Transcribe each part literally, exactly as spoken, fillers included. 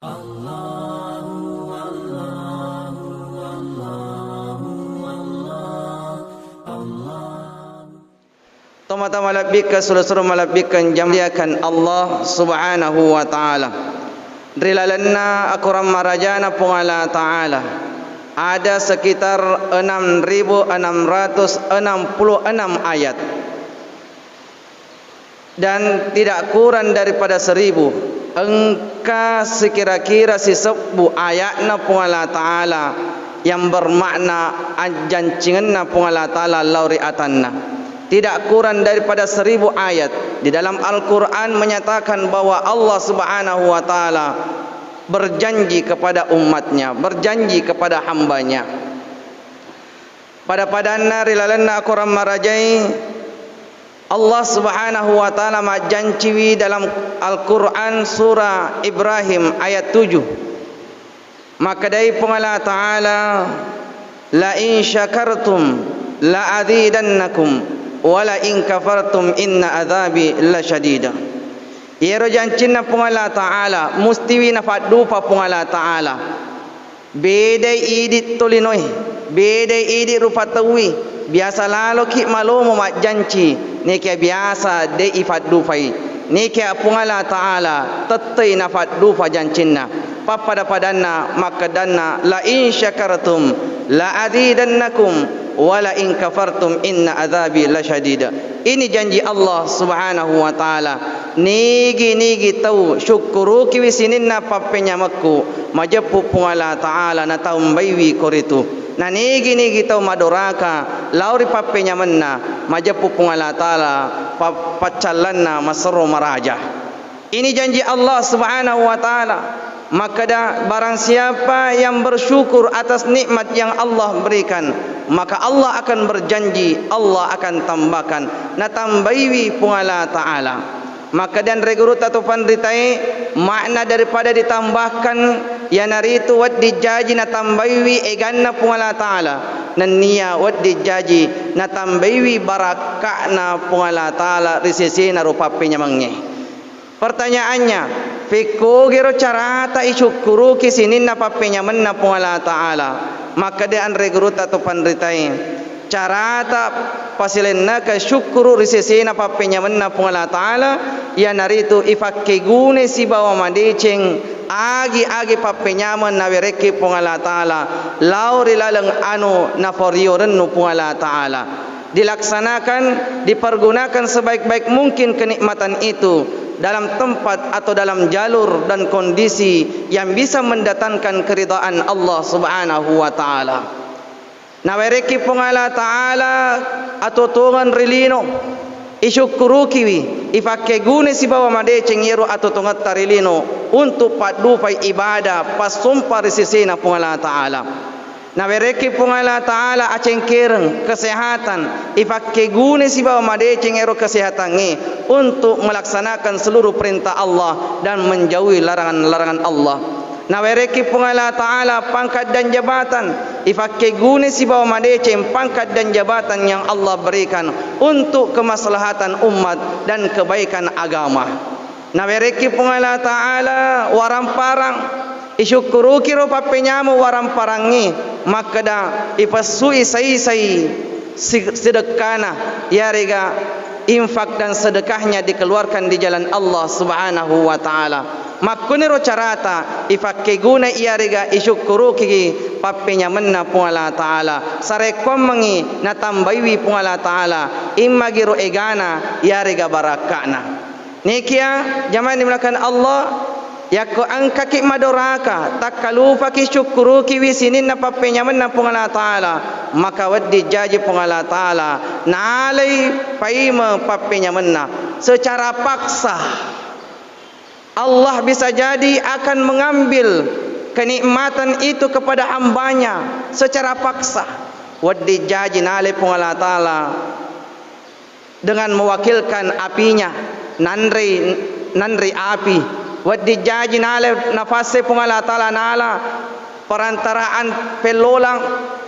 Tomatoa malebbikkeng, suro-suro malebbikkeng, jamuliakan Allah Subhanahu wa Ta'ala. Ri lalenna akorang marajana Puang Allah Ta'ala, ada sekitar enam ribu enam ratus enam puluh enam ayat. Dan tidak kurang daripada seribu. Engka sekira-kira sisebbu ayatna Puang Allah Ta'ala yang bermakna ajjancingenna Puang Allah Ta'ala lao ri atanna. Tidak kurang daripada seribu ayat di dalam Al-Quran menyatakan bahwa Allah Subhanahu wa Ta'ala berjanji kepada umatnya, berjanji kepada hambanya. Pada-padanna ri lalenna akorang marajai, Allah Subhanahu wa Ta'ala majjanciwi dalam Al-Quran surah Ibrahim ayat tujuh. Makkedai Puang Allah Ta'ala, "La in syakartum la azidannakum, wa la in kafartum inna azabi lasyadid." Iyaro jancinna Puang Allah Ta'ala, mustiwi nafaddupa Puang Allah Ta'ala. Bedai idi tolinoe, bedai idi rupa tauwi, biasa laloki malomo majjanci, nekia biasa de ifaddupai, nekia Puang Allah Ta'ala tettei nafaddupa jancinna. Pappada-padanna makkedanna, "La in syakartum la azidannakum, wa la in kafartum inna azabi lasyadid." Ini janji Allah Subhanahu wa Ta'ala. Nigi-nigi tau syukkurukiwi sininna pappenyamekku, majeppu Puang Allah Ta'ala natambaiwi koritu. Na nigi-nigi tau madoraka lao ri pappenyamenna, majeppu Puang Allah Ta'ala pa-, paccallanna maserro maraja. Ini janji Allah Subhanahu wa Ta'ala. Makkeda, barang siapa yang bersyukur atas nikmat yang Allah berikan, maka Allah akan berjanji, Allah akan tambahkan. Natambaiwi Puang Allah Ta'ala. Makkeda anre gurutta to panritae, makna daripada ditambahkan, iyanaritu wedding jaji natambaiwi eganna Puang Allah Ta'ala. Nennia wedding jaji natambaiwi barakka'na Puang Allah Ta'ala ri sesena rupa pappenyamengnge. Pertanyaannya, fekkogero carata isukkuruki sininna pappenyamenna Puang Allah Ta'ala? Makkeda anre gurutta to panritae, carata pasilennakeng syukkuru ri sesena pappenyamenna Puang Allah Ta'ala, iyanaritu ifakkegune sibawa madeceng agi-agi pappenyameng nawerekki Puang Allah Ta'ala lao ri laleng anu nafariorennu Puang Allah Ta'ala. Dilaksanakan, dipergunakan sebaik-baik mungkin kenikmatan itu dalam tempat atau dalam jalur dan kondisi yang bisa mendatangkan keridhaan Allah Subhanahu wa Ta'ala. Nawerekki Puang Allah Ta'ala atuo-tuongeng ri lino, isyukkurukiwi, ifakkegune sibawa madeceng iyaro atuo-tuongetta ri lino untuk paddupai ibadah passompa ri sesena Puang Allah Ta'ala. Nawerekki Puang Allah Ta'ala acengkereng, kesehatan, ifakkegune sibawa madeceng ero kesehatangnge untuk melaksanakan seluruh perintah Allah dan menjauhi larangan-larangan Allah. Nawerekki Puang Allah Ta'ala pangkat dan jabatan, ifakkegune sibawa madeceng pangkat dan jabatan yang Allah berikan untuk kemaslahatan umat dan kebaikan agama. Nawerekki Puang Allah Ta'ala waramparang, isyukkurukiro pappenyameng waramparangngé, makkeda, ipessui sai-sai si-, sedekkana, iyarega infak dan sedekahnya dikeluarkan di jalan Allah Subhanahu wa Ta'ala. Makkuniro carata ifakkeguna iyarega isyukkuruki pappenyamenna Puang Allah Ta'ala. Sarekkuammengngi natambaiwi Puang Allah Ta'ala, immagiro egana iyarega barakka'na. Nikia jamaah dimuliakan Allah, yakko engkaki madoraka, takkalupaki syukkurukiwi sininna pappenyamenna Puang Allah Ta'ala, maka wedding jaji Puang Allah Ta'ala nalai paimeng pappenyamenna secara paksa. Allah bisa jadi akan mengambil kenikmatan itu kepada hambanya secara paksa. Wedding jaji nalai Puang Allah Ta'ala dengan mewakilkan apinya, nanrei, nanrei api. Wedding jaji nalai nafassai Puang Allah Ta'ala nala perantaraan pellolang,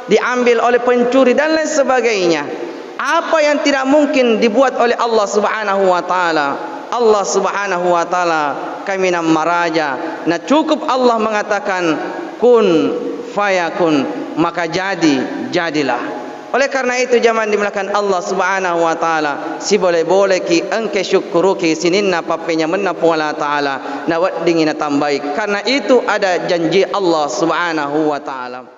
diambil oleh pencuri dan lain sebagainya. Apa yang tidak mungkin dibuat oleh Allah Subhanahu wa Ta'ala? Allah Subhanahu wa Ta'ala kaminang maraja, Karena cukup Allah mengatakan, "Kun fayakun," maka jadi, jadilah. Oleh karena itu, jamaah dimuliakan Allah Subhanahu wa Ta'ala, sibolé-boléki engka syukkuruki sininna pappenyamenna Puang Allah Ta'ala, naweddingngi natambai. Karena itu ada janji Allah Subhanahu wa Ta'ala.